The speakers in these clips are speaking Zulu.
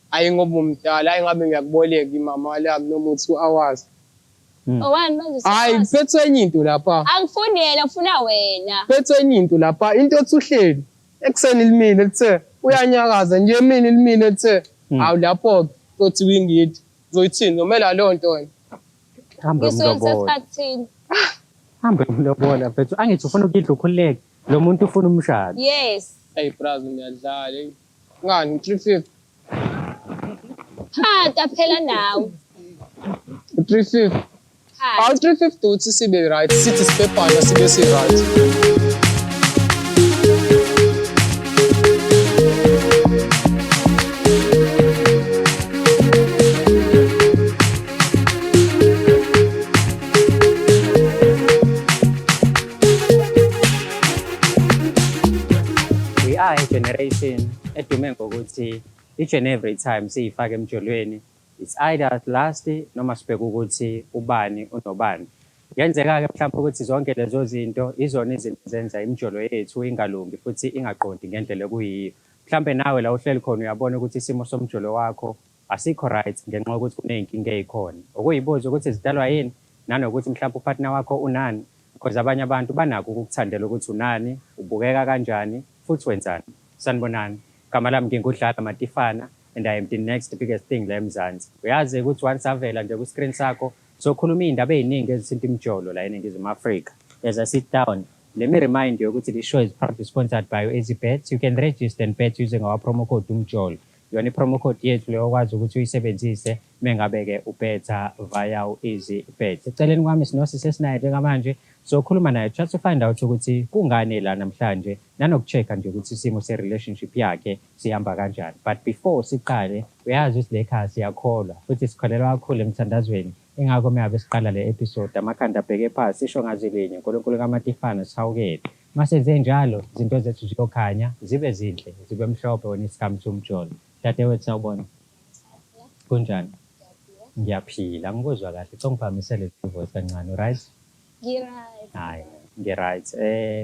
Hayi ngoba umdala, hayi ngabe ngiyakuboleka imama lami noma u-2 hours. Owani manje Hayi siyakwazi. phethwe enye into lapha. Angifuni yena, ngifuna wena. Phethwe enye into lapha. Into othi uhleli ekuseni limile lithe uyanyakaza nje emini limile lithe. Hawu lapho othi wingidi. Uzoyithini nomela leyo nto wena. Hambe Ngisuke umlobola. ngisesikhathini. Hambe umlobola mfethu. Angithi ufuna ukudla ukhululeke. Lo muntu ufuna umshado. Yes. Hey brazo ngiyadlala. Hey. Ngani 350. Phata phela nawe. 350. Phata. Awu 350 uthi sibe right, sithi sibebhana sibe si right. We are a generation edume ngokuthi each and every time siyifaka emjolweni it's either last noma sibheke ukuthi ubani unobani. Kuyenzeka-ke mhlawumbe ukuthi zonke lezo zinto izona izinto ezenza imijolo yethu ingalungi futhi ingaqondi ngendlela ekuyiyo. Mhlawumbe nawe la uhleli khona uyabona ukuthi isimo somjolo wakho asikho right ngenxa yokuthi kuney'nkinga ey'khona. Ukuyibuza ukuthi zidalwa yini nanokuthi mhlawumbe upartner wakho unani because abanye abantu banako ukukuthandela ukuthi unani, ubukeka kanjani futhi wenzani. Sanibonani. Igama lami nginguDlala Matifana and I am the next biggest thing la eMzansi. Uyazi ukuthi once avela nje ku-screen sakho sokhuluma iy'ndaba ey'ningi ezithinta imijolo la eNingizimu Afrika. As I sit down, let me remind you ukuthi this show is proudly sponsored by EasyBet. You can register and bet using our promo code UMJOLO. Yona i-promo code yethu leyo okwazi ukuthi uyisebenzise mengabe-ke ubetha via u-EasyBet. Eceleni kwami sinosisi esinaye njengamanje sokhuluma naye just to find out ukuthi kungani la namhlanje nanoku-check-a nje ukuthi isimo se-relationship yakhe sihamba kanjani. But before siqale, uyazi ukuthi le khaya siyakholwa futhi sikholelwa kakhulu emthandazweni. Ingakho uma ngabe siqala le episode amakhanda abheke phansi sisho ngazwi linye uNkulunkulu kaMatifana sihawukele. Masenze njalo izinto zethu ziyokhanya zibe zinhle zibe mhlophe when it comes to umjolo. Dadewethu sawubona. Kunjani? Ngiyaphila, ngikuzwa kahle. Cela ungiphakamisele ivoice kancane, right? Ngi-right. Hayi, ngi-right.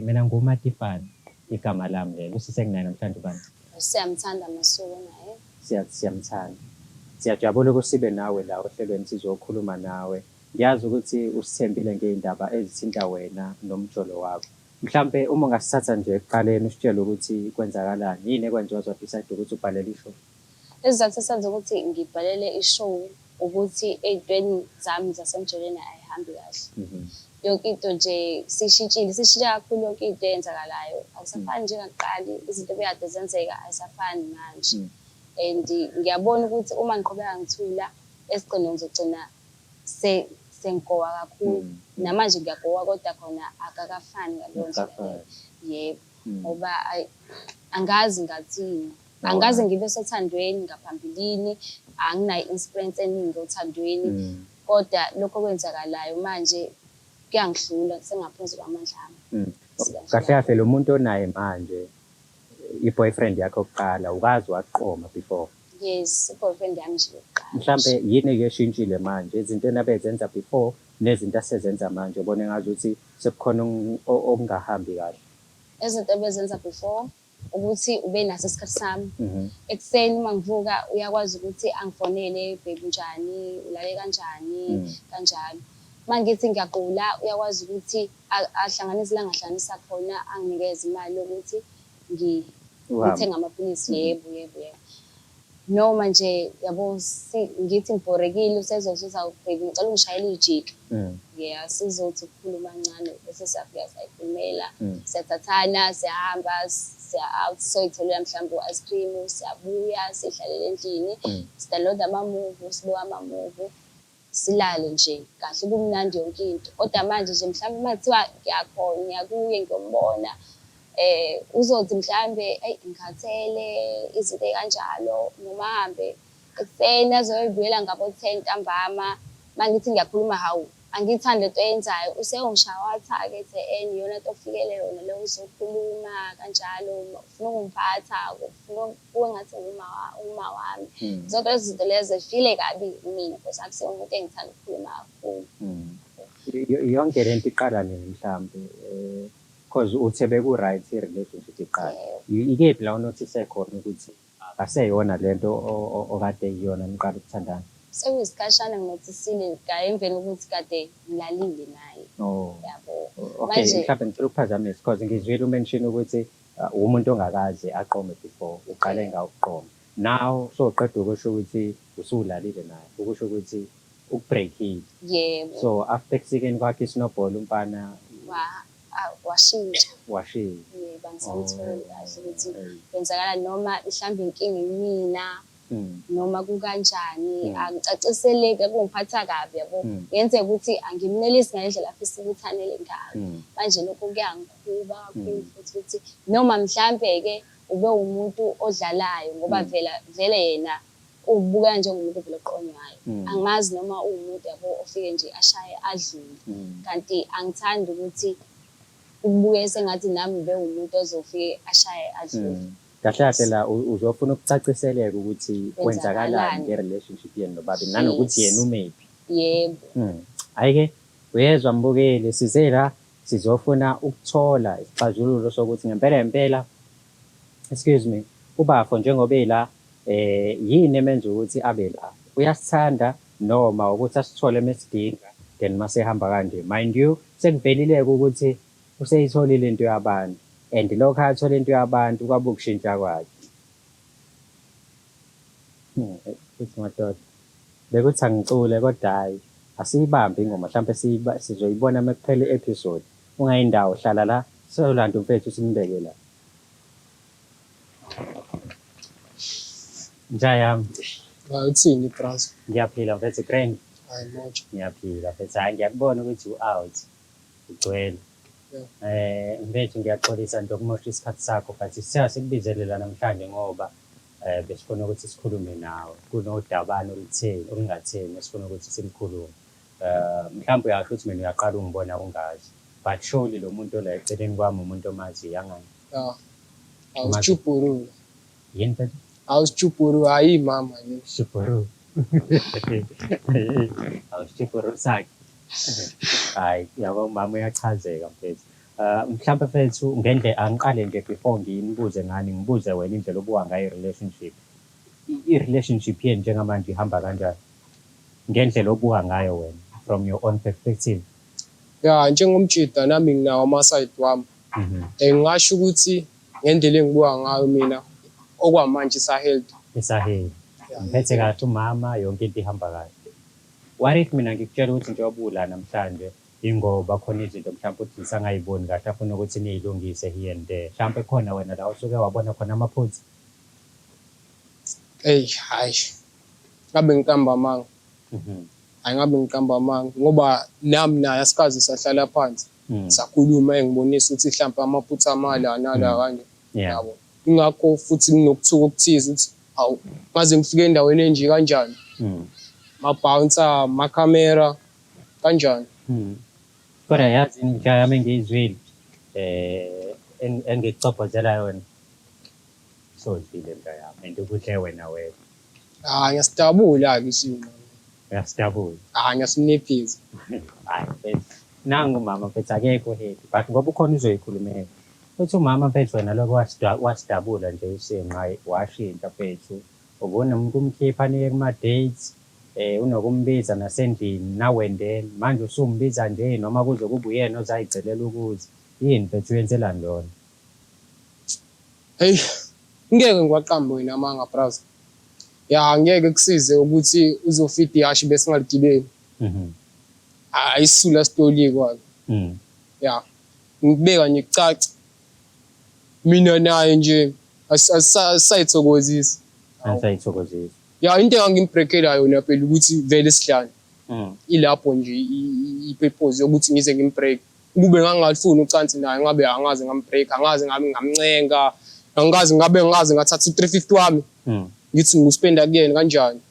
Mina nguMatifana igama lami lelo. Usisi enginaye namhlanje ubani? Siyamthanda Masuku naye. Siyamthanda. Siyajabula ukuthi sibe nawe la ohlelweni sizokhuluma nawe. Ngiyazi ukuthi usithembile ngey'ndaba ezithinta wena nomjolo wakho. Mhlampe uma ungasithatha nje ekuqaleni usitshele ukuthi kwenzakalani, yini ekwenza waze wa-decide ukuthi ubhalele ishow? Isizathu esenza ukuthi ngibhalele ishow ukuthi ey'ntweni zami zasemjolweni ayihambi kahle. Yonke into nje sishintshile, sishintshe kakhulu yonke into eyenzakalayo. Akusafani njengakuqali, izinto ebekade zenzeka ayisafani manje. And ngiyabona ukuthi uma ngiqhubeka ngithula, esigcino ngizogcina sengigowa kakhulu. Namanje ngiyagowa kodwa khona akakafani ngaleyo ndlela leyo. Yebo, ngoba angazi ngathini. Angikaze ngibe sothandweni ngaphambilini, anginayo i-experience eningi othandweni, kodwa lokho okwenzakalayo manje kuyangihlula, sengaphezu kwamandla ami. Kahle kahle lo muntu onaye manje i-boyfriend yakho yokuqala ukaze waqoma before? Yes, i-boyfriend yami nje yokuqala. Mhlampe yini ke eshintshile manje izinto enabezenza before nezinto asezenza manje ubona engazuthi sekukhona okungahambi kahle? Izinto ebezenza before ukuthi ube naso isikhathi sami. Ekuseni uma ngivuka uyakwazi ukuthi angifonele, babe unjani, ulale kanjani, kanjalo. Uma ngithi ngiyagula uyakwazi ukuthi ahlanganise la angahlanganisa khona anginikeze imali yokuthi ngithenge amaphilisi. Yebo, yebo, yebo. Noma nje yabo ngithi ngibhorekile usezothi uthi awu baby ngicela ungishayele ijiki. Yeah, sizothi ukukhuluma kancane bese siyafika siyayikhulumela, siyathathana, siyahamba, siya out soyitholela mhlawumbe u-ice cream, siyabuya sihlalele endlini, sidownload ama-movie, sibuka ama-movie, silale nje kahle kumnandi yonke into. Kodwa manje nje mhlawumbe uma kuthiwa ngiyakhona ngiyakuye ngiyombona, uzothi mhlawumbe eyi ngikhathele izinto ey'kanjalo noma ahambe ekuseni azoyibuyela ngabo-10 ntambama. Uma ngithi ngiyakhuluma hawu angiyithandi lento oyenzayo useyongishawatha-ke ethi en iyona nto ofikele yona leyo uzokhuluma kanjalo ufuna ukungiphatha ufuna kuwe ngathi uma wami. Zonke lezo zinto lezo zifile kabi kumina because akusiyo umuntu engithanda ukukhuluma kakhulu. Yonke lento iqala nini mhlampe? Because uthe beku-right i-relationship iqala. Ikephi la unothise khona ukuthi Akaseyona lento okade iyona niqala ukuthandana. Sekuyisikhashana nginothisile emveni kokuthi kade ngilalile naye. Oh. Yabo. Okay, Manje mhlawumbe ngicela ukuphazamisa because ngizwile umention ukuthi umuntu ongakaze aqome before, uqale ngawo ukuqoma. Now soqeda ukusho ukuthi usulalile naye, ukusho ukuthi ukubreakile. Yebo. So after ekusikeni kwakhe isnowball umfana Washintsha. Washintsha. Yebo, angisamtholi kahle ukuthi Hey. kwenzakalani, noma mhlawumbe inkinga imina noma kukanjani, angicaciseleki, kungiphatha kabi yabo. Ngenzeka ukuthi angimnelisi ngale ndlela afisa ukuthi anele ngayo. Manje lokho kuyangikhuba kakhulu futhi ukuthi noma mhlampe-ke ube umuntu odlalayo ngoba vele yena ubukeka njengomuntu ovele oqonywayo. Angimazi noma uwumuntu yabo ofike nje ashaye adlule. Kanti angithandi ukuthi ukubukeka sengathi nami ngibe umuntu ozofike ashaye adlule. Kahle kahle la uzofuna ukucaciseleka ukuthi kwenzakalani Kwenzakalani. nge-relationship yenu nobabili, nanokuthi yena umephi. Yebo. Hhayi-ke, uyezwa mbukeli, size la sizofuna ukuthola isixazululo sokuthi ngempela ngempela, excuse me, ubafo njengoba ela yini emenza ukuthi abe la? Uyasithanda noma ukuthi asithole mesidinga then masehamba kanje. Mind you, sekuvelile-ke ukuthi useyitholile into yabantu and lokho athola into yabantu kwabe ukushintsha kwakhe. Futhi madoda, bekuthi angicule kodwa hhayi, asiyibambe ingoma mhlampe sizoyibona uma kuphela i-episode. Ungayindawo, hlala la, solanda umfethu simbeke la. Nja yami. Hayi, uthini brazo? Ngiyaphila mfethu, grand. Hayi moja. Ngiyaphila mfethu, hhayi ngiyakubona ukuthi u-out, ugcwele. Mfethu ngiyaxolisa nje ukumosha isikhathi sakho, but sikubizele la namhlanje ngoba besifuna ukuthi sikhulume nawe. Kunodabana olutheni, olungatheni esifuna ukuthi silikhulume. Mhlawumbe uyasho ukuthi mina uyaqala ungibona ungazi, but surely lo muntu ola eceleni kwami umuntu omaziyo, angani? Ya. Awusijubhuru. Yini mfethu? Awusijubhuru, hayi mama yini. Sijubhuru. Awusijubhuru sakhe. Hayi, yabo umama uyachazeka mfethu. Mhlawumbe mfethu ngendlela angiqale nje before nginibuze ngani, ngibuze wena indlela obuka ngayo i-relationship. I-relationship yenu njengamanje ihamba kanjani? Ngendlela obuka ngayo wena from your own perspective. Ya, njengomjida nami nginawo ama-side wami. Ngingasho ukuthi ngendlela engibuka ngayo mina okwamanje isa-healthy. Isa-healthy. Ngiphethe kahle umama, yonke into ihamba kahle. What if mina ngikutshela ukuthi njengoba ula namhlanje ingoba khona izinto mhlawumbe uthi nisangayiboni kahle afuna ukuthi niyilungise here and there. Mhlawumbe khona wena la usuke wabona khona amaphutha. Eyi, hhayi. Ngabe ngiqamba amanga. Hhayi ngabe ngiqamba amanga ngoba nami naye asikaze sahlala phansi. Sakhuluma engibonisa ukuthi mhlawumbe amaphutha amala nala kanje. Yabo. Ingakho futhi nginokuthuka okuthize ukuthi hawu ngaze ngifike endaweni enje kanjani. Ma-bouncer, ma-camera kanjani. Kodwa yazi inja yami engiyizwile engikucobhozela yona. Sozwile nja yami and kuhle wena wena. Ah, ngiyasidabula-ke isimo. Uyasidabula. Ah, ngiyasinephisa. Hayi mfethu. Nangu umama mfethu akekho happy but ngoba ukhona uzoyikhulumela. Uthi umama mfethu wena lokho wasidabula nje isinqa washintsha mfethu. Ubunokumkhipha niye kuma-dates, unokumbiza nasendlini now and then. Manje usumbiza nje noma kuze kube uyena ozayicelela ukuza. Yini mfethu uyenzelani lona? Hey, ngeke ngiwaqambe wena amanga brazo. Ya, ngeke kusize ukuthi uzofida ihashi bese ungaligibeli. Ayisula story kwakhe. Ya. Ngikubeka nje kucace. Mina naye nje asisayithokozisi. Asayithokozisi. Ya, into engangimbreakela yona phela ukuthi vele sidlane. Ilapho nje i-purpose yokuthi ngize ngimbreak. Ukube ngangalifuni ucansi naye ngabe angaze ngambreak, angaze ngabe ngamncenga, angikaze ngabe ngaze ngathatha u-350 wami. Ngithi ngispenda kuyena kanjani?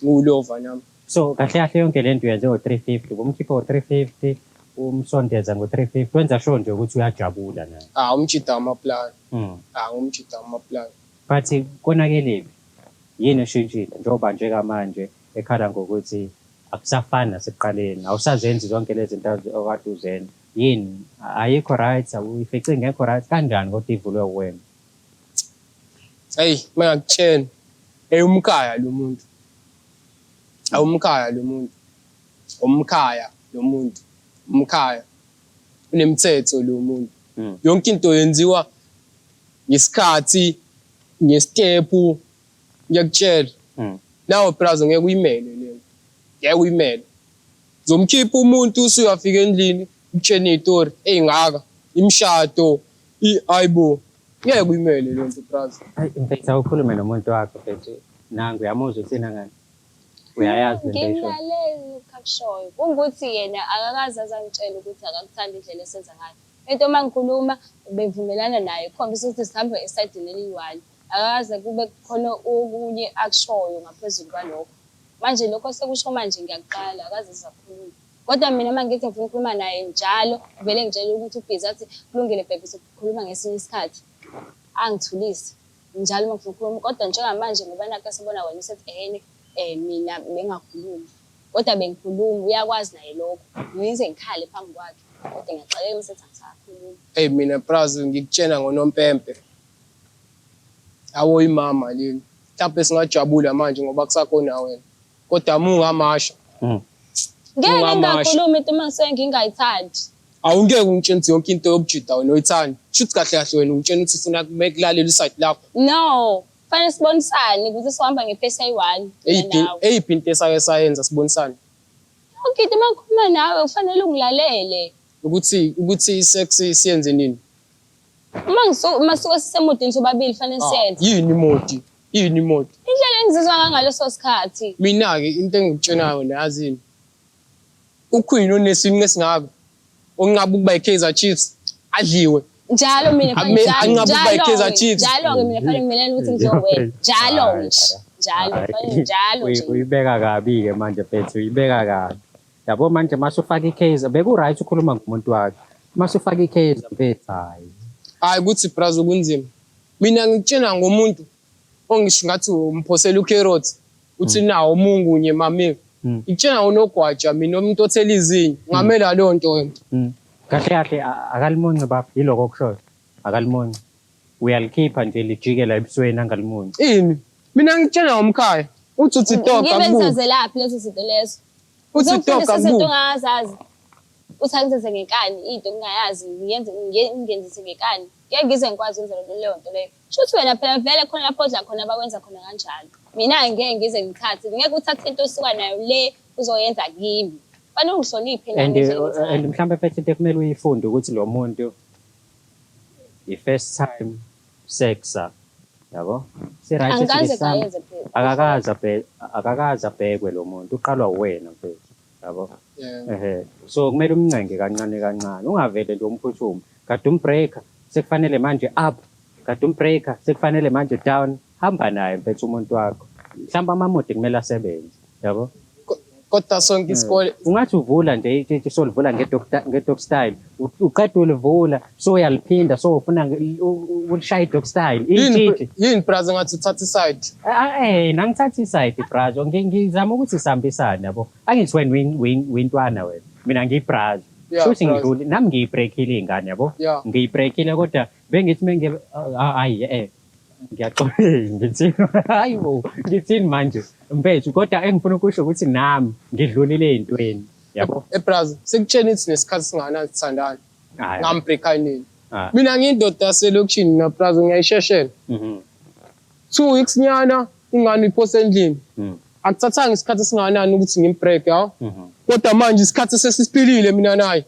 Ngiwulova nami. So kahle kahle yonke lento uyenze ngo-350, ubumkhipha ngo-350, umsondeza ngo-350, wenza sure nje ukuthi uyajabula naye. Ah, umjida amaplan. Ah, umjida amaplan. But konakelephi? Yini eshintshile njengoba njengamanje ekhala ngokuthi akusafani nasekuqaleni, awusazenzi zonke lezi zinto okade uzenza. Yini? Ayikho right, awuyifici ingekho right, kanjani kodwa ivulwe uwena? Hey, mangakutshela. Hey, umkhaya lo muntu. Awumkhaya lo muntu. Umkhaya lo muntu. Umkhaya. Unemithetho lo muntu. Yonke into yenziwa ngesikhathi, ngestephu, ngiyakutshela. Nawe brazo ngeke uyimele leyo. Ngeke uyimele. Zomkhipha umuntu usuyafika endlini ukutshena iy'tori ey'ngaka, imishado, hayibo. Ngeke uyimele leyo nto brazo. Hayi mfethu awukhulume nomuntu wakho mfethu. Nangu uyamuzwa uthina ngani? Uyayazi lento ayishoyo. Ngimlalele lokhu akushoyo. Kungukuthi yena akakaze aze angitshele ukuthi akakuthandi indlela esenza ngayo. Into uma ngikhuluma ubevumelana naye kukhombisa ukuthi sihambe esayidini eliyi-one. Akakaze kube khona okunye akushoyo ngaphezulu kwalokho. Manje lokho asekusho manje ngiyakuqala akaze aze akhulume. Kodwa mina uma ngithi ngifuna ukukhuluma naye njalo uvele ngitshele ukuthi ubhizi athi kulungile baby sokukhuluma ngesinye isikhathi. Angithulise njalo uma ngifuna ukukhuluma kodwa njengamanje ngoba nakhu esebona wena usethi ehene mina bengakhulumi. Kodwa bengikhuluma uyakwazi naye lokho. Ngize ngikhale phambi kwakhe kodwa ngiyaxakeka uma esethi angisakhulumi. Eyi mina brazo ngikutshena ngonompempe. Awo imama leli. Mhlawumbe singajabula manje ngoba kusakhona wena. Kodwa uma ungamasha. Ngeke Ungamasha. ngingakhulumi into uma ngisuke ngingayithandi. Awungeke ungitshene ukuthi yonke into yokujida wena oyithanda. Shuthi kahle kahle wena ungitshena ukuthi ufuna kulalela uside lakho. No, kufanele sibonisane ukuthi sohamba ngephesi eyi-one. Mina Eyiphi nawe. eyiphi into esake sayenza sibonisane? Yonke into uma ngikhuluma nawe kufanele ungilalele. Ukuthi i-sex siyenze nini? Uma uma suke sisemodini sobabili kufanele siyenze. Yini imodi? Yini imodi? Indlela engizizwa ngayo ngaleso sikhathi. Mina-ke into engikutshenayo wena yazini? UQueen onesinqe esingaka onqaba ukuba i-Kaizer Chiefs adliwe. Njalo mina Anqaba ukuba i-Kaizer Chiefs. Njalo-ke mina kufanele ngimelele ukuthi ngizowena. Njalo-ke nje. Njalo, kufanele njalo nje. Uyibeka kabi-ke manje mfethu, uyibeka kabi. Yabo manje mase ufaka i-Kaizer, beku-right ukhuluma ngomuntu wakhe. Mase ufaka i-Kaizer mfethu, hhayi. Hhayi ukuthi brazo kunzima. Mina ngikutshena ngomuntu ongisho ngathi umphosela ucarrot uthi nawo umungunye mami. Ngikutshena ngonogwaja mina umuntu othela izinyo. Ngamela leyo nto wena. Kahle kahle akalimunci baba, yiloko okushoyo. Akalimunci. Uyalikhipha nje lijikela ebusweni angalimunci. Ini? Mina ngikutshena ngomkhaya. Uthi uthi toka Ngibe kubu. ngisazelaphi lezo zinto lezo. Uthi Uzongifundisa toka izinto kubu. ongazazi. Uthi angizenze ngenkani into ngingayazi ngiyenze ngingenzise ngenkani. Ngeke ngize ngikwazi ukwenza leyo nto leyo. Shuthi wena phela vele khona lapho odla khona bakwenza khona kanjalo. Mina ngeke ngize ngithathe, ngeke uthathe into osuka nayo le uzoyenza kimi. Fanele ungihloniphe nami And ngendlela engithanda. and mhlawumbe phethe into ekumele uyifunde ukuthi lo muntu i-first time sex yabo. Si-right Angikaze sithi some- ngayenze phela. Akakaze abhekwe lo muntu, uqalwa uwena mfethu. Yabo. Yeah. Ehhe. So kumele umncenge kancane kancane, ungavele nje umphuthume. Kade umbreaker, sekufanele manje up. Kade umbreaker, sekufanele manje down. Hamba naye mfethu umuntu wakho. Mhlawumbe amamodi kumele asebenze, yabo. Kodwa sonke isikole Ungathi uvula nje itshitshi solivula nge-dog style. Uqeda ulivula, so uyaliphinda, so ufuna ulishaya i-dog style. Itshitshi. Yini brazo ngathi uthatha iside? Nangithatha iside brazo, ngizama ukuthi sihambisane yabo. Angithi wena wintwana wena. Mina ngiyibrazo. Yeah, Shuthi brazo. ngidlule, nami ngiyibreakile ingane yabo. Yeah. Ngiyibreakile kodwa bengithi menge hayi ngiyaxolisa ngithini hayi bo ngithini manje mfethu kodwa engifuna ukusho ukuthi nami ngidlulile ey'ntweni yabo. Brazo sekutshena ithi nesikhathi singakanani sithandana. Hhayi. Ngambreaka nini? Ah. Mina ngiyindoda yaselokishini mina brazo ngiyayisheshela. 2 weeks nyana ingane uyiphose endlini. Akuthathanga isikhathi esingakanani ukuthi ngimbreak yawo. Kodwa manje isikhathi sesisiphilile mina naye.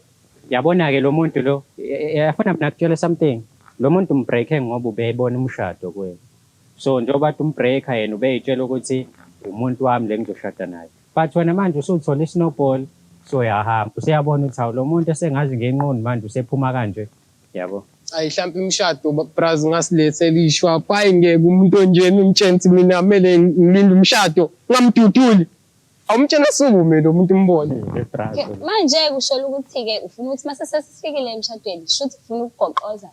Yabona-ke lo muntu lo, yafuna mina kutshela something. Lo muntu umbreak-e ngoba ubebona umshado kuwena. So njengoba athi umbreak-a yena ubeyitshela ukuthi umuntu wami le ngizoshada naye. But wena manje usuthole i-snowball, so uyahamba. Useyabona ukuthi hawu lo muntu esengazi ngenqondo manje usephuma kanje. Yabo. Ayi mhlawumbe imishado brazo ngasilethela ishwa. Hayi ngeke umuntu onjena umtshela ukuthi mina kumele ngilinde umshado, ngamduduli. Awumtshela sukume lo muntu umbone. Brazo. Manje kusho ukuthi-ke ufuna ukuthi mase sesifikile emshadweni, shuthi ufuna ukugoqoza.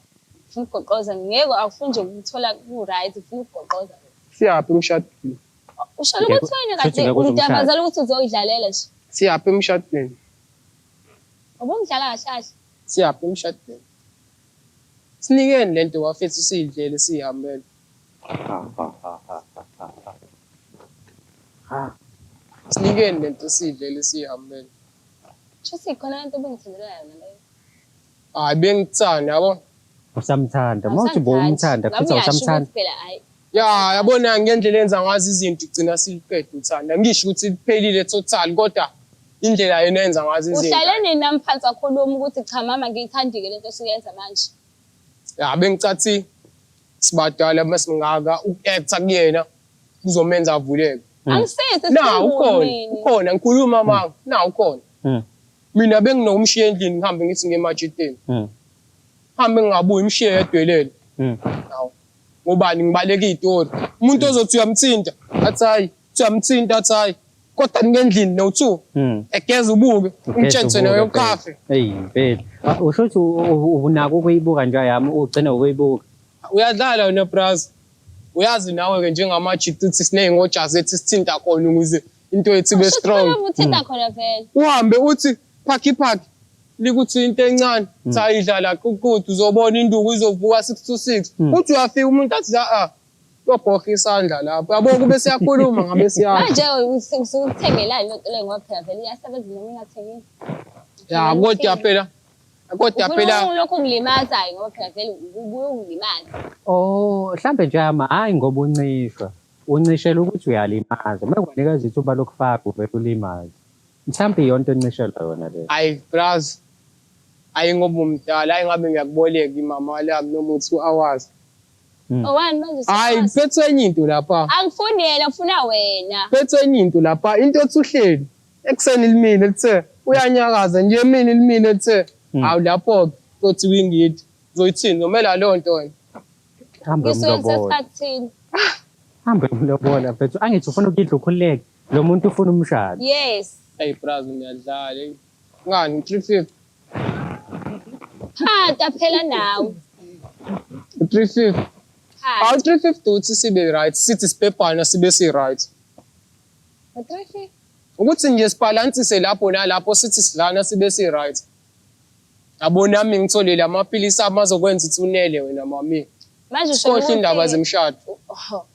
Ufuna ukugoqoza, ngeke awufuni nje ukuthola ku-right, ufuna ukugoqoza. Siyaphi emshadweni? Usho ukuthi wena Shuthi kade ngeke uze umshade. udabazela ukuthi uzoyidlalela nje. Siyaphi emshadweni? Ubungidlala kahle kahle. Siyaphi emshadweni? Sinikeni lento bafethu siyidlele sihambele. Ha ha ha ha ha ha. Ha. Sinikeni lento sidlele sihambele. Shuthi khona lento obengithandela yona leyo. Hayi bengikuthanda yabo. Usamthanda. Uma uthi bowumthanda futhi awusamthanda. Phela hayi. Ya yabona ngendlela enza ngazo izinto igcina siliqeda uthanda. Ngisho ukuthi liphelile total kodwa indlela yena enza ngazo izinto. Uhlale nini nami phansi wakhuluma ukuthi cha mama ngiyithandile lento osuyenza manje. Ya bengicathi sibadala masingaka uku-acta kuyena kuzomenza avuleke. Angisizi Na ukhona, ukhona ngikhuluma mama, na ukhona. Mina benginokumshiya endlini ngihambe ngithi ngemajiteni. Hambe ngingabuyi imshiye yedwa elele. Hawu. Ngobani ngibaleka izitori. Umuntu ozothi uyamthinta athi hayi, uthi uyamthinta athi hayi. Kodwa ngendlini no-two. Egeza ubuke, umtshentse nayo coffee. Hey mfethu. Usho ukuthi unako ukuyibuka nje yami ugcine ukuyibuka. Uyadlala wena braz. Uyazi nawe ke njengamajita uthi siney'ngoja zethu sithinta khona ukuze into yethu ibe strong. Uthinta khona vele. Uhambe uthi phakhi phakhi likuthi into encane sayidlala ququdu uzobona induku izovuka 6 to 6. Uthi uyafika umuntu athi a uyobhoha isandla lapho. Yabo kube siyakhuluma ngabe siyasho. Manje usuthengelani lento le ngoba phela vele iyasebenza noma ingathengile. Ya kodwa phela kodwa phela Ufuna lokhu ngilimazayo ngoba phela vele ubuye ungilimaze. Oh, mhlambe nje ama hayi ngoba uncishwa. Uncishela ukuthi uyalimaza. Uma kunikeza ithuba lokufaka uvele ulimaze. Mhlambe iyonto oncishelwa yona leyo. Ayi braz. Ayi ngoba umdala, ayi ngabe ngiyakuboleka imama lami noma u-2 hours. Owani manje Hayi usuwazi? phethwe enye into lapha. Angifuni yena ngifuna wena. Phethwe enye into lapha. Into ethi uhleli ekuseni limile lithe uyanyakaza nje emini limile lithe. Hawu lapho kothi wingidi. Uzoyithini nomela leyo nto wena. Hambe Ngisuke umlobola. ngisesikhathini. Hambe umlobola mfethu. Angithi ufuna ukudla ukhululeke. Lo muntu ufuna umshado. Yes. Hey braz ngiyadlala. Hey. Ngani 350. Phata phela nawe. 350. Phata. Awu 350 uthi sibe right, sithi sibhebhana sibe si right. 350. Ukuthi nje sibalansise lapho nalapho sithi sidlana sibe si right. Yabo nami ngitholile amaphilisi ami azokwenza ukuthi unele wena mami. Manje usho Sikhohle indaba ukuthi zemshado.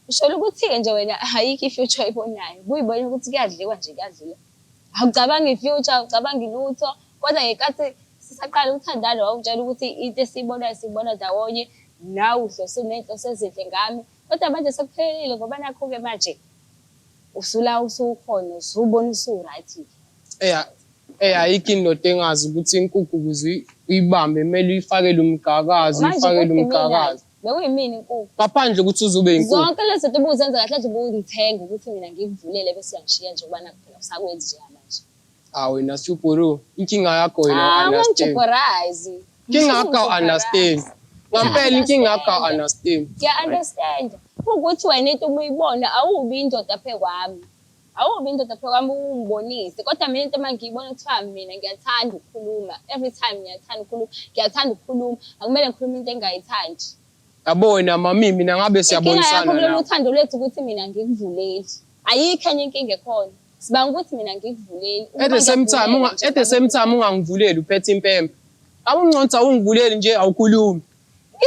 usho ukuthi-ke nje wena ayikho i-future oyibonayo. Kuyibona ukuthi kuyadliwa nje kuyadliwa. Awucabangi i-future, awucabangi lutho. Kodwa ngenkathi sisaqala ukuthandana wawutshela ukuthi into esiyibonayo siyibona ndawonye, nawe uhlose uney'nhloso ezinhle ngami. Kodwa manje sekuphelile ngoba nakho-ke manje usula usukhona, usubona usu-right. Eya eya ayikho indoda engazi ukuthi inkukhu ukuze uyibambe kumele uyifakele umgakazi, Manje uyifakele inkukhu imina, umgakazi. bekuyimina inkukhu. Ngaphandle ukuthi uzube inkukhu. Zonke lezi zinto ubuzenza kahle nje ubungithenga ukuthi mina ngikuvulele bese uyangishiya nje ngoba nakho phela usakwenzi njengamanje. Ah wena Shubhuru, inkinga yakho wena Ah, understand. ungijubhorize. Inkinga yakho understand. Ngampela inkinga yakho understand. Ngiya-understand. Kuwukuthi wena into uma uyibona awubi indoda phe kwami. Awubi indoda phe kwami ungibonise. Kodwa mina into uma ngiyibona kuthiwa mina ngiyathanda ukukhuluma. Every time ngiyathanda ukukhuluma. Ngiyathanda ukukhuluma. Akumele ngikhulume into engingayithandi. Yabo wena mami mina ngabe Inkinga yakho siyabonisana kulolu nawe. uthando lwethu ukuthi mina ngikuvuleli. Ayikho enye inkinga ekhona. Sibanga ukuthi mina ngikuvuleli. Uma At the same time ngiyakuvulela unga nje, at the same time ungangivuleli uphethe impempe. Awungconsa awungivuleli nje awukhulumi.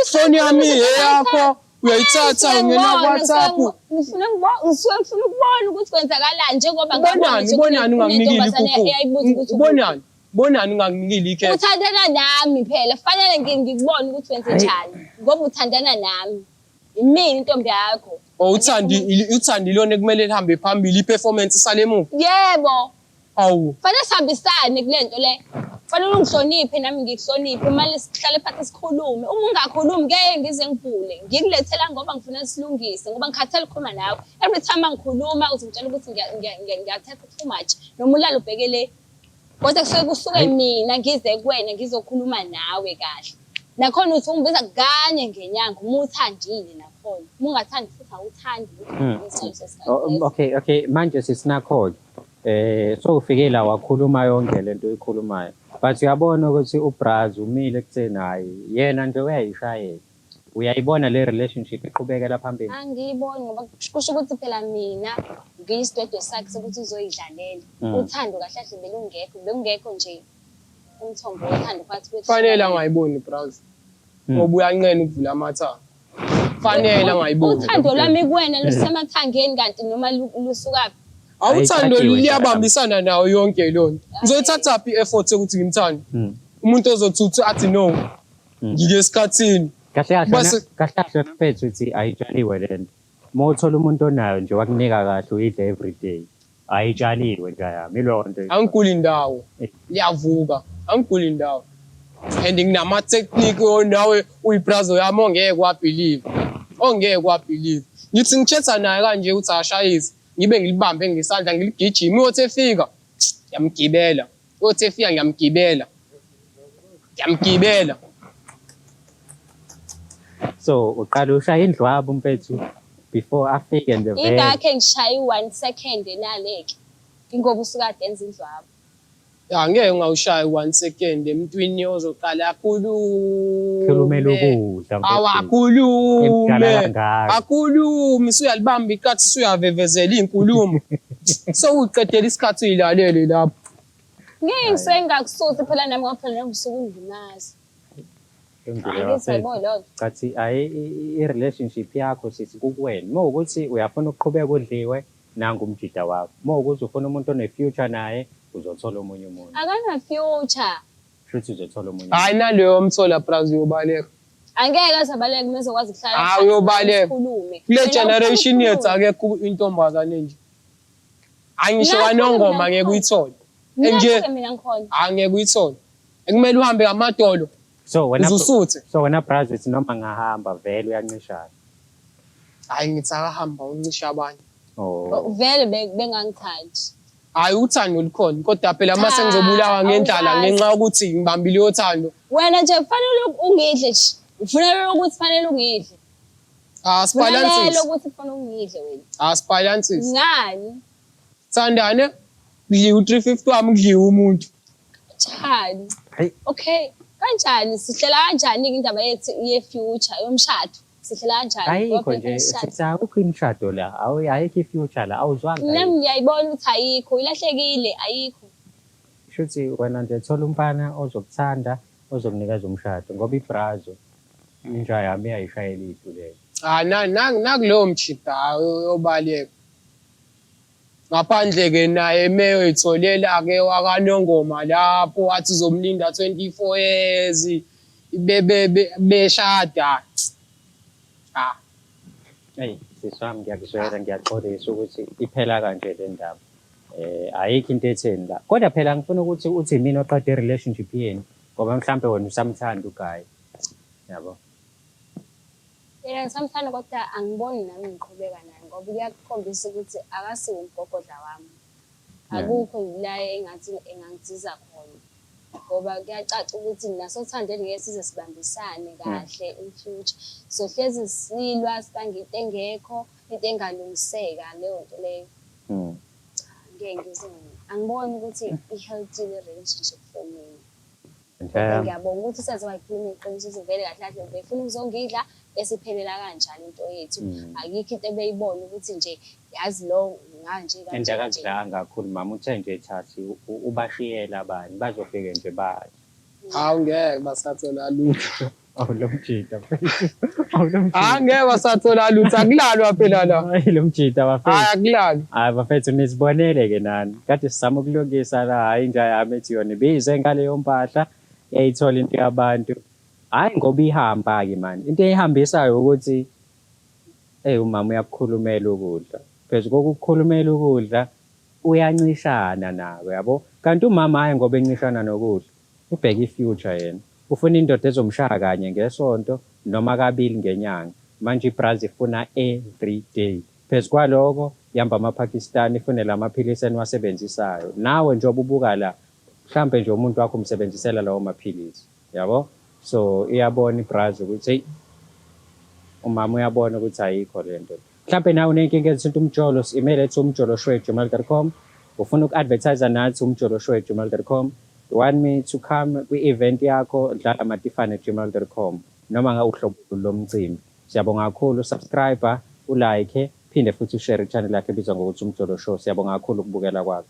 Ifoni yami eyakho uyayithatha ungena ku-WhatsApp. Ngifuna ngisuke ngifuna ukubona ukuthi kwenzakalani njengoba ngabona Ubonani nje ubonani unganginikile kunentombazane ikuku. eyayibuza ukuthi Ubonani ubonani unganginikile ikhefu. uthandana nami phela fanele ngikubone ukuthi wenze njani ngoba uthandana nami. Imina intombi yakho. Oh uthandi uthandi ilona ekumele lihambe phambili i-performance isale emuva. Yebo. Awu Fanele sihambisane kule nto le. Fanele ungihloniphe nami ngikuhloniphe. Manje sihlale phansi sikhulume. Uma ungakhulumi ngeke ngize ngivule. Ngikulethela ngoba ngifuna silungise ngoba ngikhathele ukukhuluma nawe. Every time angikhuluma uzongitshela ukuthi ngiyathetha too much. Noma ulale ubheke le. Kodwa kusuke kusuke mina ngize kuwena ngizokhuluma nawe kahle. Nakhona uthi ungibiza kanye ngenyanga uma uthandile nakhona. Uma ungathandi futhi awuthandi ukuthi ngibize ngaleso sikhathi Oh, leso. okay, okay. Manje sisinakho so ufike la wakhuluma yonke lento oyikhulumayo. But uyabona ukuthi uBraz umile ekutheni hayi yena nje uyayishayela. Uyayibona le relationship iqhubekela phambili. Angiyiboni ngoba kusho ukuthi phela mina ngiyisidwedwe sakhe sokuthi uzoyidlalela. Uthando kahle kahle belungekho, bekungekho nje umthombo wothando phakathi kwethu. Fanele angayiboni braz. Ngoba uyanqena ukuvula amathanga. Fanele angayiboni. Uthando lwami kuwena lusemathangeni kanti noma lusukaphi? Awuthando Ayithathiwe. Liyabambisana nayo yonke leyo nto. Ngizoyithathaphi i-effort yokuthi ngimthande umuntu ozothi athi no, ngike esikhathini? Kahle kahle kahle kahle wena mfethu uthi ayitshaliwe le nto. Uma uthola umuntu onayo nje wakunika kahle, uyidla every day. Ayitshaliwe nje yami ileyo nto. Angiguli indawo. Liyavuka, angiguli indawo and nginama-technique nawe uyibrazo yami ongeke wabhilive, ongeke wabhilive. Ngithi ngichetha naye kanje ukuthi akashayise, ngibe ngilibambe ngesandla, ngiligijime, uyothi efika ngiyamgibela, uyothi efika ngiyamgibela, ngiyamgibela. So uqala ushaya indlwabu mfethu before afike nje vele. Ingakho ngishaye i-one second naleke, ingoba usukade enza indlwabo. Ya, ngeke ungawushayi one second emntwini ozoqala akhulume. Khulumela ukudla, mfethu. Awakhulume. Emdala kangaka. Akhulume, usuyalibamba iqathi, usuyavevezela iy'nkulumo, sewuqedela isikhathi uyilalele lapho. Ngeke ngisuke ngingakusuthi phela nami, ngoba phela nami usuke ungimazi. Lungile, Angithi bafethu. ayibona leyo nto. Cathi ayi, i-relationship yakho sisi kukuwena. Uma ukuthi uyafuna ukuqhubeka udliwe, nangu umjida wakho. Uma ukuthi ufuna umuntu one-future naye, uzothola omunye umuntu. Akana-future. Shuthi uzothola omunye. Hhayi, naleyo mthola brazo uyobaleka. Angeke aze abaleke uma ezokwazi ukuhlala Hayi, phansi uyobaleka. sikhulume. Kule Wena generation ufuna yethu akekho intombazane nje. Angisho Mina kwanongoma mina ngeke uyithole. Mina Nje ke mina ngikhona. angeke uyithole. Ekumele uhambe ngamadolo So wena uzusuthe. So wena brazo uthi noma ngahamba vele uyancishana. Hhayi, ngithi akahamba uncisha abanye. Oh. Vele bengangithandi. Hhayi, uthando lukhona kodwa phela uma Cha, sengizobulawa ngendlala awukwazi. ngenxa yokuthi ngibambile uthando. Wena nje kufanele ungidle nje. Ufunela ukuthi kufanele ungidle. Ufunela Asibhalansise. ukuthi kufanele ungidle wena. Asibhalansise. Ngani? Thandane, kudliwe u-350 wami, kudliwe umuntu. Kanjani? Hayi. Okay, kanjani? Sihlela kanjani indaba yethu ye-future yomshado? Sihlela kanjani? Ayikho Ngoba nje phela imishado- sithi akukho imishado la. Ayikho i-future la. Awuzwanga Nami yini? ngiyayibona ukuthi ayikho, ilahlekile, ayikho. Shuthi wena nje thola umfana ozokuthanda, ozokunikeza umshado, ngoba ibrazo inja yami iyayishayela idlu leyo. Ah, nakulowo mjida, hhayi, uyobaleka. Ngaphandle-ke naye meyoyitholela-ke wakanongoma lapho athi uzomlinda 24 years beshada. Ah. Eyi sisi wami, ngiyakuzwela, ngiyaxolisa ukuthi iphela kanje le ndaba. Ayikho into etheni la. Kodwa phela ngifuna ukuthi uthi mina oqede i-relationship yenu, ngoba mhlampe wena usamthanda uguy. Yabo. Yena ngisamthanda kodwa angiboni nami ngiqhubeka naye ngoba kuyakukhombisa ukuthi akasiwo umgogodla wami. Akukho la engathi engangisiza khona. Ngoba kuyacaca ukuthi nasothandweni ngeke size sibambisane kahle in future. Sohlezi silwa, sibanga into engekho, into engalungiseka leyo nto leyo. Cha, ngeke ngize, angiboni ukuthi i-healthy relationship for mina. Kodwa ngiyabonga ukuthi saze wayikhuluma iqiniso ukuthi vele kahle kahle ubefuna ukuzongidla bese iphelela kanjalo into yethu. Ayikho into ebeyibona ukuthi nje yazi lo nganje And kanje kanje. Akakudlanga kakhulu mama, uthe nje thathi ubashiyela abanye bazofike nje badle. Hawu, ngeke basathola lutho. Awu lo mjida mfethu. Awu lo mjida. Hayi, ngeke basathola lutho, akulalwa phela la. Hayi lo mjida bafethu. Hayi, akulalwa. Hayi bafethu, nizibonele ke nani. Kade sizama ukulungisa la, hayi inja yami ethi yona ibize ngaleyo mpahla yayithola into yabantu. Hayi ngoba ihamba ke manje. Into eyihambisayo ukuthi hey umama uyakukhulumela ukudla. Phezu kokukhulumela ukudla uyancishana nako, yabo. Kanti umama hayi ngoba encishana nokudla. Ubheka i-future yena. Ufuna indoda ezomshaya kanye ngesonto noma kabili ngenyanga. Manje ibrazi ifuna every day. Phezu kwaloko yamba amaPakistan ifune lamaphilisi eniwasebenzisayo. Nawe njengoba ubuka la, mhlambe nje umuntu wakho umsebenzisela lawo maphilisi. Yabo? So iyabona ibrazi ukuthi hey umama uyabona ukuthi ayikho lento. Mhlambe nawe unenkinga ezithinta umjolo, email ethu umjoloshow@gmail.com. Ufuna uku-advertise nathi, umjoloshow@gmail.com. You want me to come kwi-event yakho, dlalamatifane@gmail.com noma nga uhlobo lomcimbi. Siyabonga kakhulu, subscribe, ulike, phinde futhi ushare i-channel yakhe ebizwa ngokuthi Umjolo Show. Siyabonga kakhulu ukubukela kwakho.